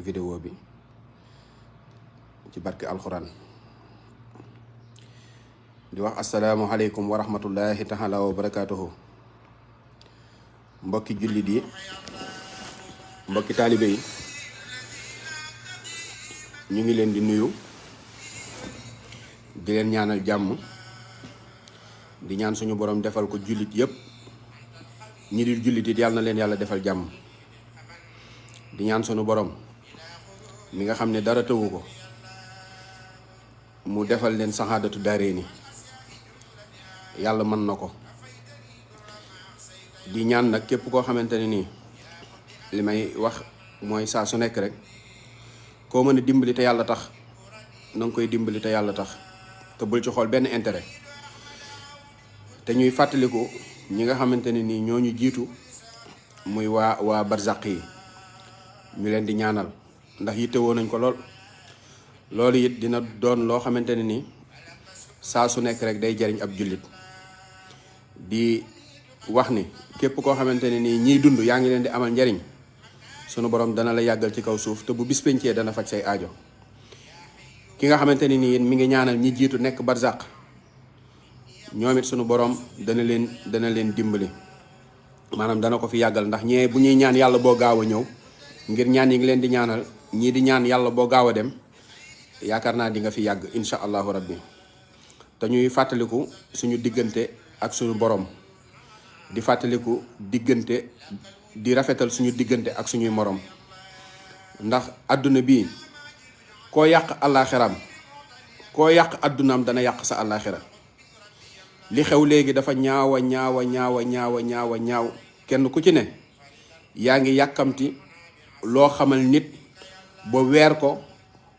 vidéo bi ci barke alxuraan di wax asalaamualeykum wa rahmatullahi taala wa barakaatuhu. Mbokki jullit yi, mbokki taalibe yi, ñu ngi leen di nuyu di leen ñaanal jàmm, di ñaan suñu borom defal ko jullit yépp, ñi dul jullit it yàlla na leen yàlla defal jàmm. di ñaan suñu borom mi nga xam ne dara tëwu ko mu defal leen saxaadatu daareeni, yàlla mën na ko. di ñaan nag képp koo xamante ne nii li may wax mooy saa su nekk rek koo mën a dimbali te yàlla tax na nga koy dimbali te yàlla tax, te bul ci xool benn intérêt. te ñuy fàttaliku ñi nga xamante ne nii ñoo ñu jiitu muy waa barzaq yi, ñu leen di ñaanal ndax yittewoo nañ ko lool. loolu it dina doon loo xamante ne nii saa su nekk rek day jariñ ab jullit. di wax ni képp koo xamante ne nii ñiy dund yaa ngi leen di amal njariñ, sunu borom dana la yàggal ci kaw suuf, te bu bis pencee dana faj say aajo. ki nga xamante ne nii mi ngi ñaanal ñi jiitu nekk barzaq, ñoom it sunu borom dana leen dimbali, maanaam dana ko fi yàggal. ndax ñee bu ñuy ñaan yàlla boo gaaw a ñëw ngir ñaan yi ngi leen di ñaanal, ñii di ñaan yàlla boo gaaw a dem, yaakaar naa di nga fi yàgg insha allahu rabbi. te ñuy fàttaliku suñu diggante ak suñu borom, di fàttaliku diggante, di rafetal suñu diggante ak suñuy morom. ndax àdduna bii koo yàq àllaaxiraam, koo yàq àddunaam dana yàq sa àllaaxira. li xew léegi dafa ñaawa ñaaw kenn ku ci ne yaa ngi yàkkamti loo xamal nit ba weer ko,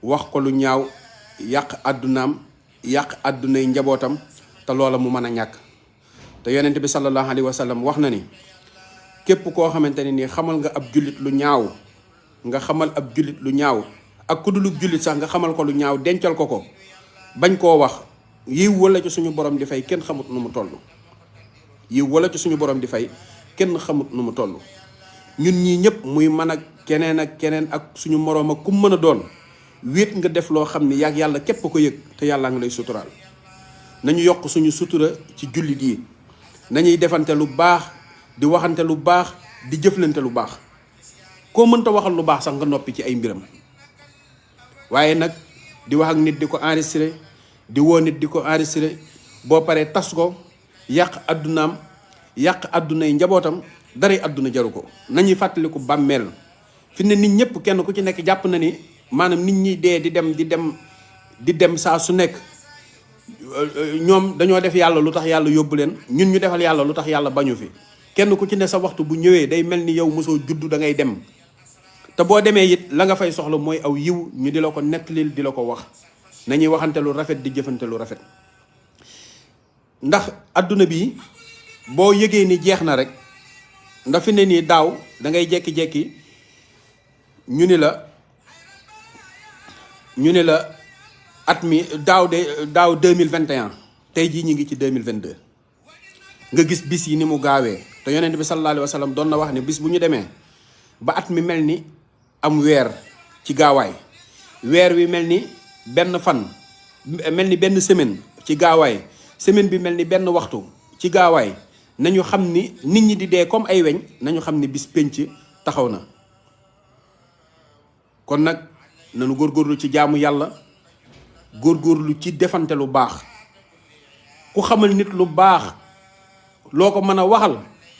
wax ko lu ñaaw, yàq àddunaam, yàq àddunay njabootam, te loola mu mën a ñàkk. te yonent bi sallallahu alayhi wa sallam wax na ni képp koo xamante ne nii xamal nga ab jullit lu ñaaw, nga xamal ab jullit lu ñaaw, ak ku dulub jullit sax nga xamal ko lu ñaaw, dencal ko bañ koo wax, yiw wala ci suñu borom di fay kenn xamut nu mu toll. yiw wala ci suñu borom di fay kenn xamut nu mu toll. ñun ñii ñëpp muy mën ak keneen ak suñu moroom ak ku mën a doon, wéet nga def loo xam ni yàgg yàlla képp ko yëg, te yàllaa ngi lay suturaal. nañu yokk suñu sutura ci jullit yi, nañuy defante lu baax, di waxante lu baax, di jëflante lu baax. koo mënta waxal lu baax sax nga noppi ci ay mbiram, waaye nag di wax ak nit di ko enregistré, di woo nit di ko enregistré, boo paree tas ko, yàq àddunaam, yàq àddunay njabootam, daray àdduna jaru ko. nañuy fàttaliku bàmmeel. fi ne nit ñëpp kenn ku ci nekk jàpp na ni maanaam nit ñi dee di dem saa su nekk, ñoom dañoo def yàlla lu tax yàlla yóbbu leen, ñun ñu defal yàlla lu tax yàlla bañu fi. kenn ku ci ne sa waxtu bu ñëwee day mel ni yow mosoo juddu, da ngay dem. te boo demee it la nga fay soxla mooy aw yiw, ñu di la ko nettalil, di la ko wax. nañuy waxante lu rafet, di jëfante lu rafet. ndax adduna bi boo yëgee ni jeex na rek, ndax fi ne nii daaw da ngay jekki-jekki ñu ni la at mi daaw 2021, tey jii ñu ngi ci 2022. nga gis bis yi ni mu gaawee. te yonent bi sallallahu alayhi wa sallam doon na wax ne bis bu ñu demee ba at mi mel ni am weer ci gaawaay, weer wi mel ni benn fan, mel ni benn semaine ci gaawaay, semaine bi mel ni benn waxtu ci gaawaay, nañu xam ni nit ñi di dee comme ay weñ, nañu xam ni bis pénc taxaw na. kon nag nañu góorgóorlu ci jaamu yàlla, góorgóorlu ci defante lu baax. ku xamal nit lu baax, loo ko mën a waxal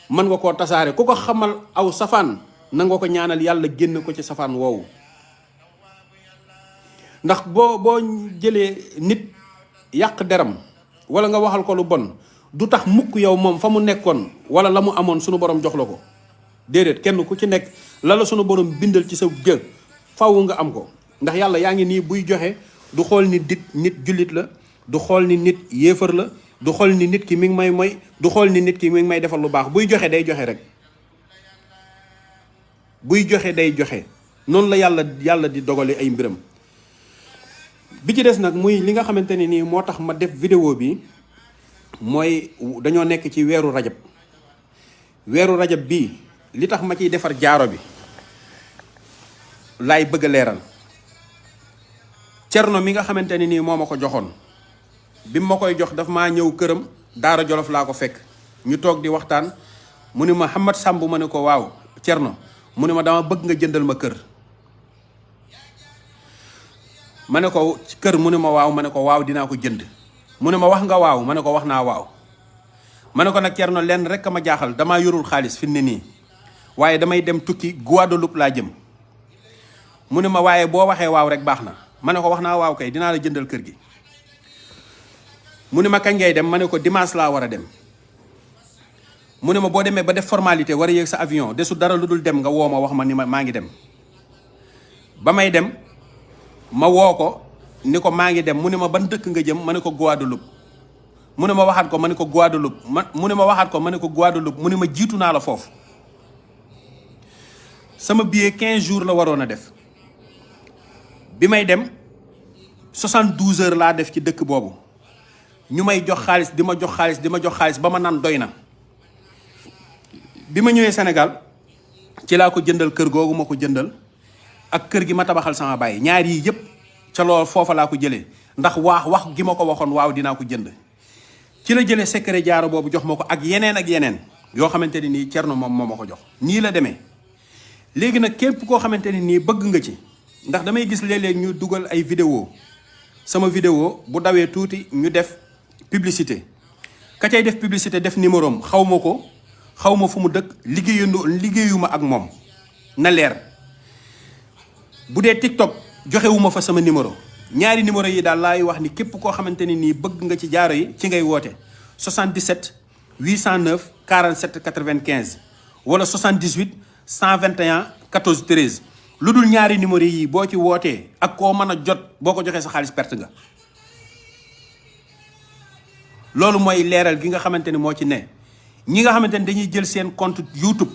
mën nga koo tasaare. ku ko xamal aw safaan, na nga ko ñaanal yàlla génn ko ci safaan woowu. ndax boo jëlee nit yàq deram wala nga waxal ko lu bon, du tax mukk yow moom fa mu nekkoon wala la mu amoon sunu borom jox la ko. déedéet, kenn ku ci nekk la la sunu borom bindal ci sa jë faw nga am ko. ndax yàlla yaa ngi nii buy joxe du xool ni nit jullit la, du xool ni nit yéefar la, du xool ni nit ki mi ngi may moy, du xool ni nit ki mi ngi may defal lu baax. buy joxe day joxe rek, buy joxe day joxe. noonu la yàlla di dogale ay mbiram. bi ci des nag muy li nga xamante ne nii moo tax ma def vidéo bi, mooy dañoo nekk ci weeru rajab. weeru rajab bii li tax ma ciy defar jaaro bi, laay bëgg a leeral. Cerno mi nga xamante ni nii moo ma ko joxoon bi ma koy jox daf maa ñëw këram Daara Jolof laa ko fekk ñu toog di waxtaan mu ne ma Hamad Samb ma ne ko waaw Cerno mu ne ma dama bëgg nga jëndal ma kër. ma ne ko kër mu ne ma waaw ma ne ko waaw dinaa ko jënd mu ne ma wax nga waaw ma ne ko wax naa waaw. ma ne ko nag Cerno lenn rek a ma jaaxal damaa yorul xaalis fi mu ne nii waaye damay dem tukki Guadeloupe laa jëm. mu ne ma waaye boo waxee waaw rek baax na ma ne ko wax naa waaw kay dinaa la jëndal kër gi. mu ne ma kañ ngay dem ma ne ko dimanche laa war a dem. mu ne ma boo demee ba def formalité war a yéeg sa avion desu dara lu dul dem nga woo ma wax ma ni maa ngi dem. ba may dem ma woo ko ni ko maa ngi dem mu ne ma ban dëkk nga jëm ma ne ko Guadeloupe. mu ne ma waxaat ko ma ne ko Guadeloupe mu ne ma waxaat ko ma ne ko Guadeloupe mu ne ma jiitu naa la foofu. sama billet 15 jours la waroon a def. bi may dem 72 heures laa def ci dëkk boobu ñu may jox xaalis di ma jox xaalis di ma jox xaalis ba ma naan doy na. bi ma ñëwee Sénégal ci laa ko jëndal kër googu ma ko jëndal ak kër gi ma tabaxal sama baay ñaar yii yëpp ca loolu foofa laa ko jëlee ndax wax gi ma ko waxoon waaw dinaa ko jënd. ci la jëlee secret jaaro boobu jox ma ko ak yeneen yoo xamante ni nii Cerno moom moo ma ko jox. nii la demee léegi nag képp koo xamante ni nii bëgg nga ci ndax damay gis léeg-léeg ñu dugal ay vidéo sama vidéo bu dawee tuuti ñu def publicité ka cay def publicité def numéro am xaw ma ko xaw ma fu mu dëkk liggéeyuma ak moom na leer. bu dee TikTok joxewuma fa sama numéro ñaari numéro yi daal laay wax ni képp koo xamante ni nii bëgg nga ci jaaro yi ci ngay woote 77 809 47 95 wala 78 121 14 13 lu dul ñaari numéro yi boo ci wootee ak koo mën a jot boo ko joxee sa xaalis perte nga. loolu mooy leeral gi nga xamante ni moo ci ne ñi nga xamante ni dañuy jël seen compte YouTube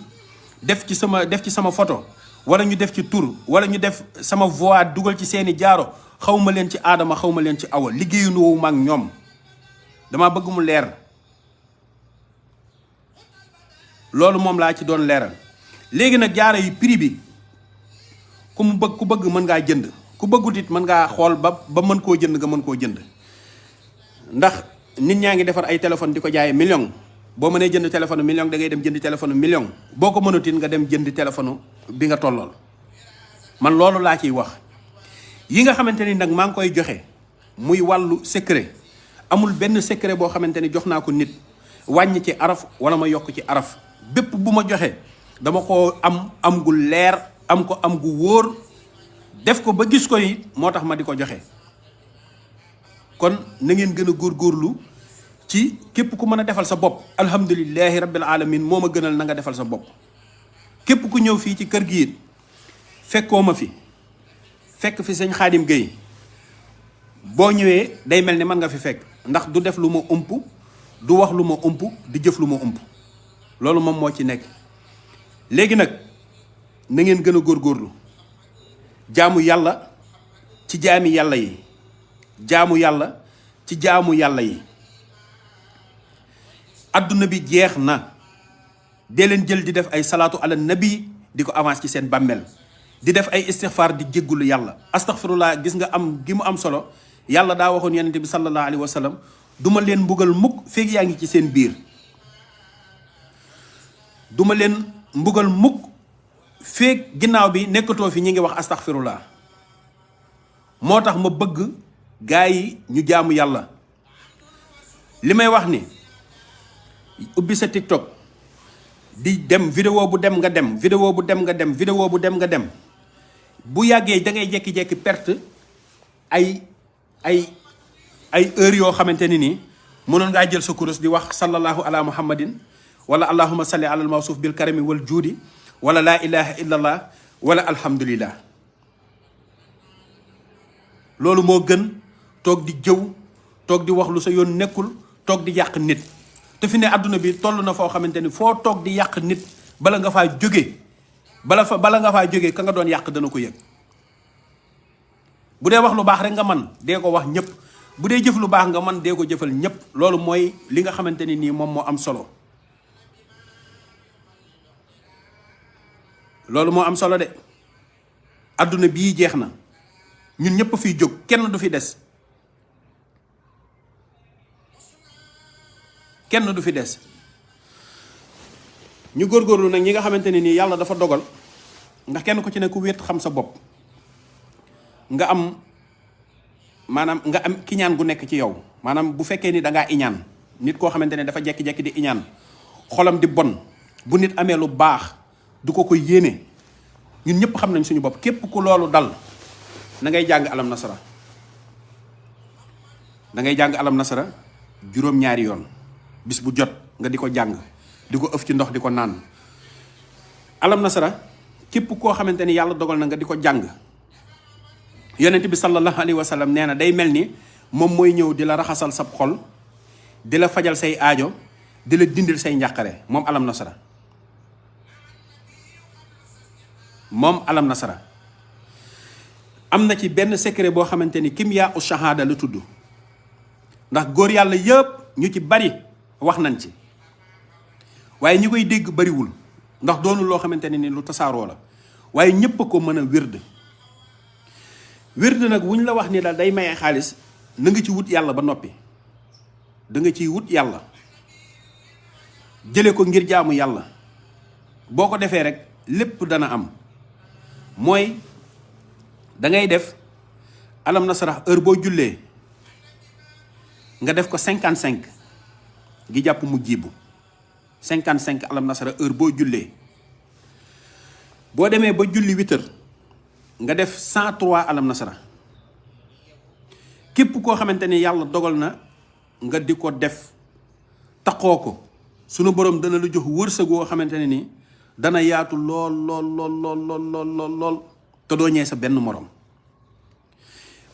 def ci sama photo wala ñu def ci tur wala ñu def sama voix dugal ci seeni jaaro xaw ma leen ci aadama xaw ma leen ci awa liggéeyu nu ma ak ñoom dama bëgg mu leer. loolu moom laa ci doon leeral. léegi nag jaaro yi prix bi ku bëgg mën ngaa jënd ku bëggut it mën ngaa xool ba mën koo jënd nga mën koo jënd ndax nit ñaa ngi defar ay téléphone di ko jaay million boo mënee jënd téléphone million da ngay dem jënd téléphone million boo ko mënutin nga dem jënd téléphone bi nga tollool. man loolu laa ciy wax yi nga xamante ni nag maa ngi koy joxe muy wàllu secret amul benn secret boo xamante ni jox naa ko nit wàññi ci araf wala ma yokk ci araf bépp bu ma joxe dama ko am gu leer am ko am gu wóor def ko ba gis ko it moo tax ma di ko joxe. kon na ngeen gën a góorgóorlu ci képp ku mën a defal sa bopp alhamdulilahi rabbil alamin moo ma gënal na nga defal sa bopp. képp ku ñëw fii ci kër gi it fekkoo ma fi fekk fi sëñ Xaadim Gueye boo ñëwee day mel ni man nga fi fekk ndax du def lu ma ump du wax lu ma ump di jëf lu ma ump loolu moom moo ci nekk. léegi nag na ngeen gën a góorgóorlu jaamu yàlla ci jaami yàlla yi jaamu yàlla ci jaamu yàlla yi. adduna bi jeex na dee leen jël di def ay salaatu ala nabi di ko avance ci seen bàmmeel di def ay istixfaar di jéggulu yàlla. astaxfirullah gis nga am gi mu am solo yàlla daa waxoon yonent bi sallallahu alayhi wa sallam duma leen mbugal mukk feeg yaa ngi ci seen biir duma leen mbugal mukk feeg ginnaaw bi nekkatoo fi ñi ngi wax astaxfirullah. moo tax ma bëgg gaa yi ñu jaamu yàlla. li may wax ni ubbi sa TikTok di dem vidéo bu dem nga dem vidéo bu dem nga dem vidéo bu dem nga dem bu yàggee da ngay jekki-jekki perte ay heures yoo xamante ni nii mënoon ngaa jël sa kurus di wax sallallahu ala muhammadin wala allahumma salli ala al mawsuuf bil karami wal juudi wala laa ilaha illa allah wala alhamdulillah. loolu moo gën toog di jëw toog di wax lu sa yoon nekkul toog di yàq nit. te fi ne àdduna bi toll na foo xamante ni foo toog di yàq nit bala nga faa jóge bala nga faa jóge ka nga doon yàq dana ko yëg. bu dee wax lu baax rek nga man dee ko wax ñëpp bu dee jëf lu baax nga man dee ko jëfal ñëpp loolu mooy li nga xamante ni nii moom moo am solo. loolu moo am solo de adduna bii jeex na, ñun ñëpp fiy jóg, kenn du fi des, kenn du fi des. ñu góorgóorlu nag ñi nga xamante ne nii yàlla dafa dogal, ndax kenn ku ci ne ku wéet xam sa bopp, nga am maanaam nga am kiñaan gu nekk ci yow. maanaam bu fekkee ni da ngaa iñaan, nit koo xamante ne dafa jekki-jekki di iñaan, xolam di bon, bu nit amee lu baax du ko yéene. ñun ñëpp xam nañ suñu bopp. képp ku loolu dal na ngay jàng alam nasara, da ngay jàng alam nasara juróom-ñaari yoon bis bu jot nga di ko jàng, di ko ëf ci ndox di ko naan. alam nasara képp koo xamante ni yàlla dogal na nga di ko jàng, yonent bi sallallahu alayhi wa sallam nee na day mel ni moom mooy ñëw di la raxasal sab xol, di la fajal say aajo, di la dindil say njàqare. moom alam nasara, moom alam nasara am na ci benn secret boo xamante ni kimya u shahada la tudd. ndax góor yàlla yëpp ñu ci bari wax nañ ci, waaye ñi koy dégg bariwul, ndax doonul loo xamante ne ni lu tasaaroo la, waaye ñëpp a ko mën a wérd. wérd nag wuñ la wax ni daal day maye xaalis, na nga ci wut yàlla ba noppi. da nga ciy wut yàlla, jële ko ngir jaamu yàlla. boo ko defee rek lépp dana am. mooy da ngay def alam nasara heure boo jullee nga def ko 55 gi jàpp mu jiibu 55 alam nasara heure boo jullee. boo demee ba julli 8 heures nga def 103 alam nasara. képp koo xamante ni yàlla dogal na nga di ko def taxoo ko, sunu borom dana la jox wërsëg woo xamante ne ni dana yaatu lool lool lool lool lool lool lool te doo ñee sa benn morom.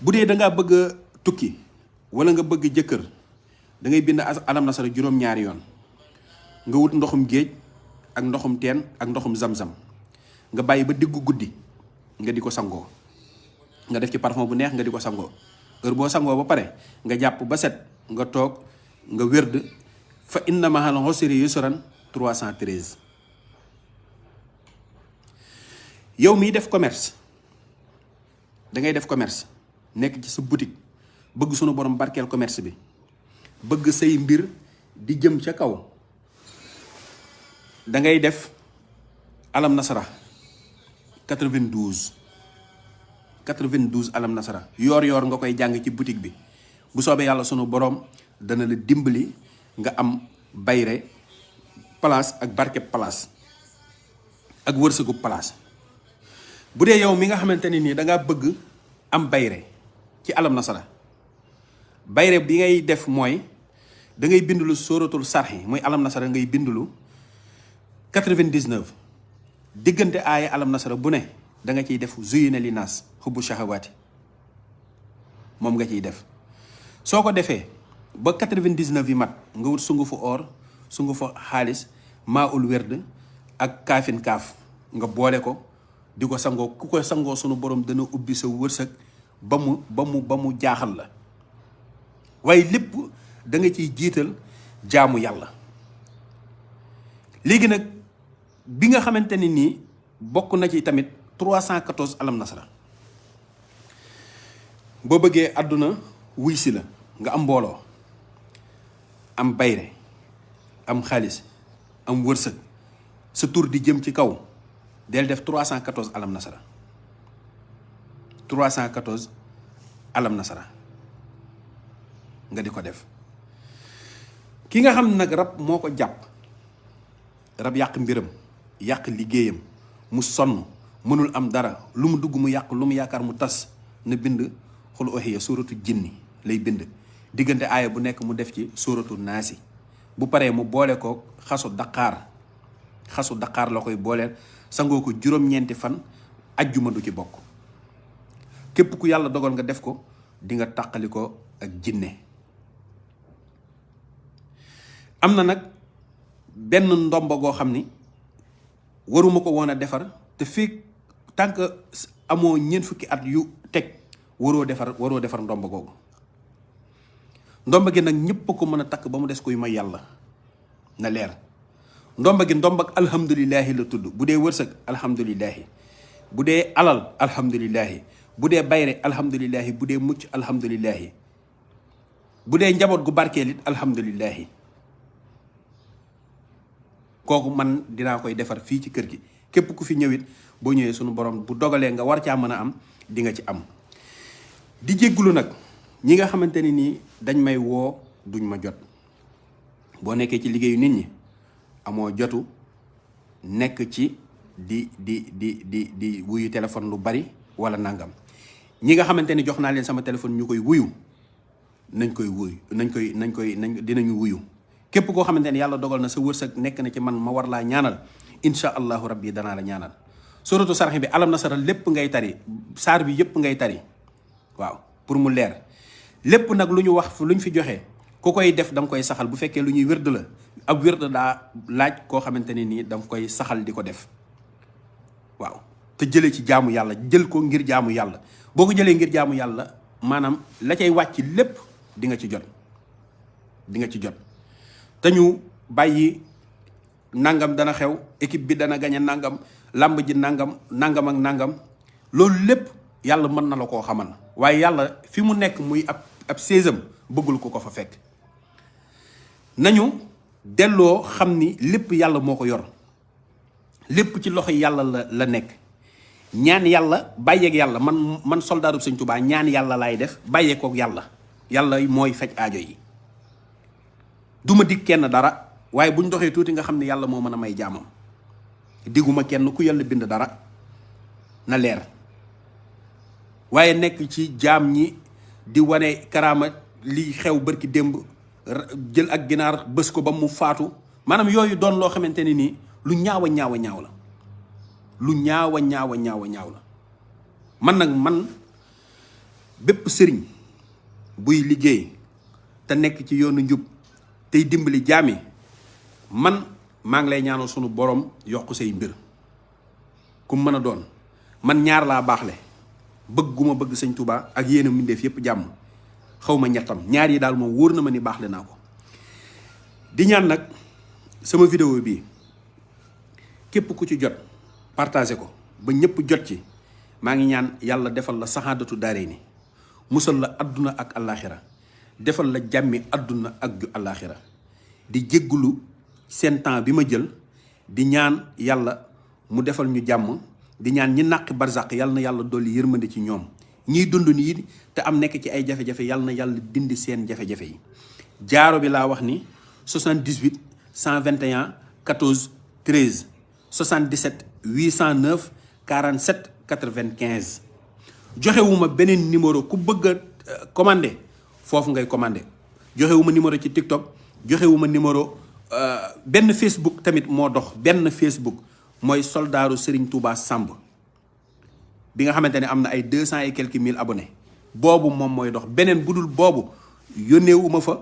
bu dee da ngaa bëgg a tukki wala nga bëgg jëkkër, da ngay bind alam nasara juróom-ñaari yoon. nga wut ndoxum géej ak ndoxum teen ak ndoxum zam-zam, nga bàyyi ba diggu guddi nga di ko sangoo. nga def ci parfum bu neex nga di ko sangoo. heure boo sangoo ba pare nga jàpp ba set, nga toog nga wérd fa inna mahal usri yusran 313. yow miy def commerce, da ngay def commerce nekk ci sa boutique, bëgg sunu borom barkeel commerce bi, bëgg say mbir di jëm ca kaw, da ngay def alam nasara 92 alam nasara yoor nga koy jàng ci boutique bi. bu soobee yàlla sunu borom dana la dimbali nga am bayre place ak barke place ak wërsëgu place. bu dee yow mi nga xamante ne nii da ngaa bëgg am bayre ci alam nasara, bayre bi ngay def mooy da ngay bindulu sóoratul sarxi muy alam nasara, ngay bindulu 99 diggante aaya alam nasara bu ne da nga ciy def zuyina li naas xubbu shahawaati, moom nga ciy def. soo ko defee ba 99 yi mat, nga wut sungufu or, sungufu xaalis, maa ul werd ak kaafin kaaf, nga boole ko di ko sangoo. ku ko sangoo sunu borom dana ubbi sa wërsëg ba mu jaaxal la. waaye lépp da nga ciy jiital jaamu yàlla. léegi nag bi nga xamante ni nii bokk na ci tamit 314 alam nasara. boo bëggee àdduna wuy si la, nga am mbooloo, am bayre, am xaalis, am wërsëg, sa tur di jëm ci kaw, del def 314 alam nasara. 314 alam nasara nga di ko def. ki nga xam nag rab moo ko jàpp, rab yàq mbiram, yàq liggéeyam, mu sonn, mënul am dara, lu mu dugg mu yàq, lu mu yaakaar mu tas, na bind xul oxiya suuratu jinni lay bind. diggante aaya bu nekk mu def ci suuratu naasi. bu paree mu boole ko xasu daqaar la koy booleel, sangoo ko juróom-ñeenti fan, ajjuma du ci bokk. képp ku yàlla dogal nga def ko, di nga tàqali ko ak jinne. am na nag benn ndomba goo xam ni waruma ko woon a defar, te fii tant que amoo ñeent fukki at yu teg waroo defar ndomba googu. ndomba gi nag ñëpp ko mën a takk ba mu des kuy may yàlla, na leer. ndomba gi ndombak alhamdulillahi la tudd. bu dee wërsëg alhamdulillahi, bu dee alal alhamdulillahi, bu dee bayre alhamdulillahi, bu dee mucc alhamdulillahi, bu dee njaboot gu barkeel it alhamdulillahi. kooku man dinaa koy defar fii ci kër gi. képp ku fi ñëwit boo ñëwee sunu borom bu dogalee nga war caa mën a am di nga ci am. di jéggulu nag ñi nga xamante ni nii dañ may woo duñ ma jot. boo nekkee ci liggéeyu nit ñi amoo jotu nekk ci di wuyu téléphone lu bari wala nangam. ñi nga xamante ni jox naa leen sama téléphone ñu koy wuyu dinañu wuyu. képp koo xamante ni yàlla dogal na sa wërsëg nekk na ci man ma war laa ñaanal insha allahu rabbi danaa la ñaanal. suratu sarx bi alam nasara lépp ngay tari, saar bi yëpp ngay tari, waaw, pour mu leer. lépp nag lu ñu wax lu ñu fi joxe ku koy def da nga koy saxal. bu fekkee lu ñuy wérd la, ab wérd daa laaj koo xamante ne nii da nga koy saxal di ko def, waaw. te jëlee ci jaamu yàlla, jël ko ngir jaamu yàlla. boo ko jëlee ngir jaamu yàlla maanaam la cay wàcc lépp di nga ci jot, di nga ci jot. te ñu bàyyi nangam dana xew, équipe bi dana gañe nangam, làmb ji nangam nangam ak nangam. loolu lépp yàlla mën na la koo xamal, waaye yàlla fi mu nekk muy ab séesam bëggul ko fa fekk. nañu delloo xam ni lépp yàlla moo ko yor, lépp ci loxo yàlla la nekk. ñaan yàlla bàyyeeg yàlla, man soldaarub Sëñ Tuubaa ñaan yàlla laay def bàyyeekook yàlla. yàlla mooy faj aajo yi. duma dig kenn dara, waaye buñ doxee tuuti nga xam ne yàlla moo mën a may jaamam. diguma kenn ku yàlla bind dara na leer, waaye nekk ci jaam ñi di wane karaama li xew bërki démb, jël ak ginaar bës ko ba mu faatu. maanaam yooyu doon loo xamante ne nii lu ñaaw a ñaaw la, lu ñaaw a ñaaw la. man bépp sëriñ buy liggéey te nekk ci yoonu njub tey dimbali jaami, man maa ngi lay ñaanal sunu borom yokk say mbir. ku mën a doon, man ñaar laa baaxle, bëgguma bëgg Sëñ Tuubaa ak yéen a mbindeef yépp jàmm. xaw ma ñettam, ñaar yi daal moom wóor na ma ni baaxle naa ko. di ñaan nag sama vidéo bi képp ku ci jot partagé ko ba ñëpp jot ci. maa ngi ñaan yàlla defal la saxaadatu daaree ni, musal la adduna ak allaaxira, defal la jàmmi adduna ak ju allaaxira. di jéggulu seen temps bi ma jël, di ñaan yàlla mu defal ñu jàmm, di ñaan ñi nàqi barzaq yàlla na yàlla dolli yërmande ci ñoom. ñiy dund nii te am nekk ci ay jafe-jafe yàlla na yàlla dindi seen jafe-jafe yi. jaaro bi laa wax ni 78 121 14 13 77 809 47 95. joxewuma beneen numéro ku bëgg a commandé foofu ngay commandé. joxewuma numéro ci TikTok, joxewuma numéro benn Facebook tamit moo dox. benn Facebook mooy soldaaru Serigne Touba Samb bi nga xamante ne am na ay 200 et quelques mille abonnés. boobu moom mooy dox. beneen bu dul boobu yónneewuma fa,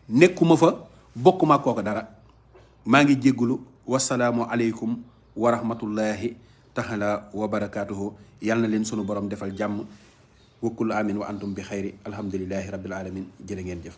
nekkuma fa, bokkuma kooku dara. maa ngi jéggulu. wasalaamu aleykum wa rahmatullahi taala wa barakaatuhu. yal na leen sunu borom defal jàmm. wa kullu amin wa antum bi xayri. alhamdulillahi rabbil alamin. jërë ngeen jëf.